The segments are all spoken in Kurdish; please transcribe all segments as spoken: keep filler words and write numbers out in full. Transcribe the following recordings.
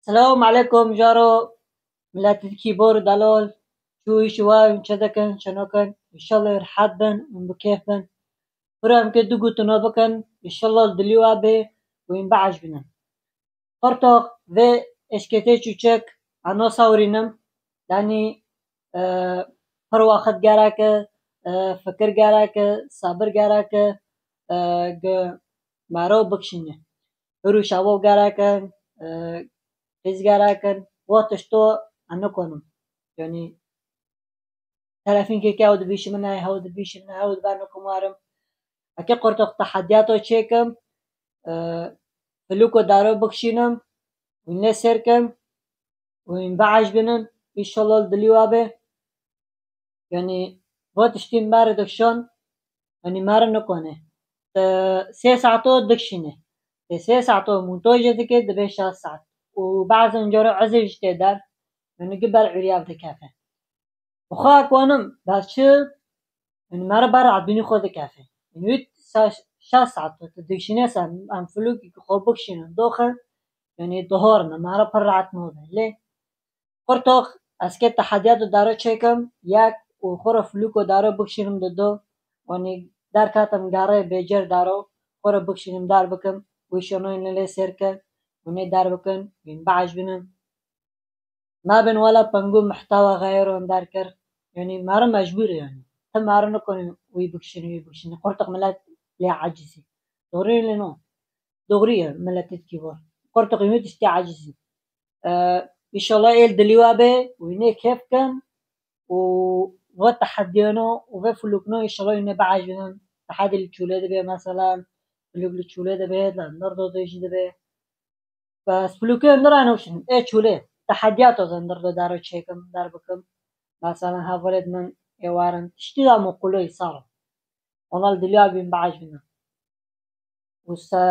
Selam aleykum jaro, miletî kîbor delal, çû îş wa hûn çi dikin, çi nakin? Înşallah rehet bin û bi kêf bin. Pira em ke du gotino bikin, înşallah dilî wa bê û hûn biecibînin. Qurtox vê eşketê çûçek, eno sewrînim, yanî, e, pir wexit gerek e, e, fikir gerek e, sabir gerek e, e, gi mero bikişîne. Hir û şevo gerek in, e, qîz gerek in, wa tişto ez nikonim. Yanî, telefînkeke ew dibîşimin, ew dibîşimin, ew diber nikim warim. Eke qurtox tehediyato çêkim, e, filûko daro bikişînim, hûn lê sêr kin û hûn biecibînin, înşallah dilî wa bê. Yanî, va tiştî mere dikişon, yanî mere nikone. Te sê saeto dikişîne. Te sê saeto montajê dike, dibe şeş saet. Û bazan cara ezê jî tê der, yanî gi ber uryav dikefe. Û xwe konim, bes çi? Yanî mere ber edbînî xwe dikefe. Yanî wî sa-, şeş saet tu dikişîne ser, em filûkî xwe bikişînin doxe, yanî dihorine, mere pir rehet node. Lê qurtox, ez ke tehediyato daro çêkim, yek û xwe re filûko daro bikişînim di do, yanî derketim gerê bêcer daro, xwe re bikişînim dar bikim, û şonoyên lê sêr ke, û nê dar bikin, hûn biecibînin. Mabin wela pengu muhtewa xeyron derkir. Yanî, mara mecbûr e yanî. Ti mara nikonî wî bikişînî, wî bikişînî. Qurtox milet lê acizî. Doğru lê no. Doğru ye, miletî dikî var. Qurtox yû tiştî acizî. E, înşallah êl dilî wa be, wî nê kêf kin û ve tehediyano û ve fulukno înşallah yû nê biecibînin. Tehedî li çûlê dibe mesela, fuluk li çûlê dibe, li nirdo de jî dibe. Bes, filûkê hundir eno şin. Ê çûlê. Tehediyato hundir do daro çêkim, dar bikim. Mesela hevalêt min ê warin. Tiştî da muqulo îsal. Ona li dilî wa bîn biecibînin. Û se,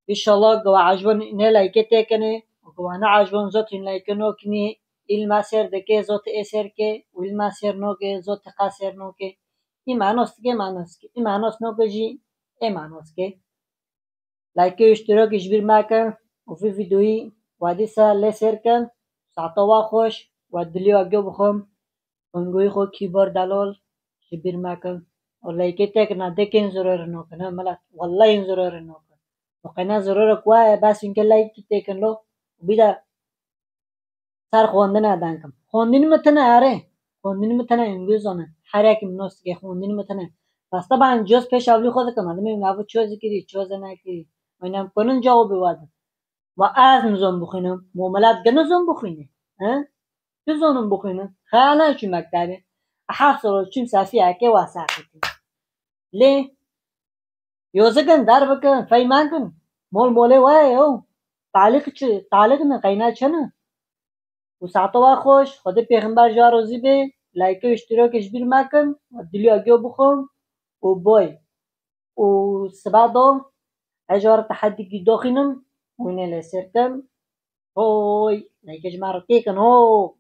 înşallah gi we ecibon nê leyke têkinê. Û gi we neecibon zotîn leyke nokinî. Îl me sêr dike, zot ê sêr ke. Û îl me sêr noke, zot ê qe sêr noke. Î manos dike, manos ke. Î manos noke jî, ê manos ke. Like û îştirakî ji bîr mekin û vî vîdeoyî we dîsa lê sêr kin. Saeta we xweş, we dilî we geo bixwim. Hûn goyî xwe kîbar delal ji bîr mekin. Û leyke têkina, dekên zirorê nokin, he milet. Wellahî zirorê nokin. Û qeyna zirorek we ye, bes hûn ke leyke têkin lo. Bî de ser xwendina dankim. Xwendin mi tine erê. Xwendin mi tine, em bizanin. Her yekî min nos dike, xwendin mi tine. Bes teban coz pêş evlî xwe dikim. Ademê min ev coz kirî, coz nekirî. Oyna em konin cewabê we din. Ve ez nizom bixwînim. Mo milet ge nizom bixwîne. He? Tu zonim bixwînim. Xeyal çû mektebê. Heft sal çûm sefiyeke we seqitî. Lê Yozikin, derbikin, feymankin. Mol molê we ye yo. Talîq çi? Talîq ne, qeyna çi ne? Û saeta we xweş, Xwedê pêxember ji we rozî be, like û îştirakê ji bîr mekin, dilî we geo bixwim û boy. Û siba do, ez ji we re tehedîkî doxînim, hûn ê lê sêr kin. Hoy, like ji me re têkin, ho!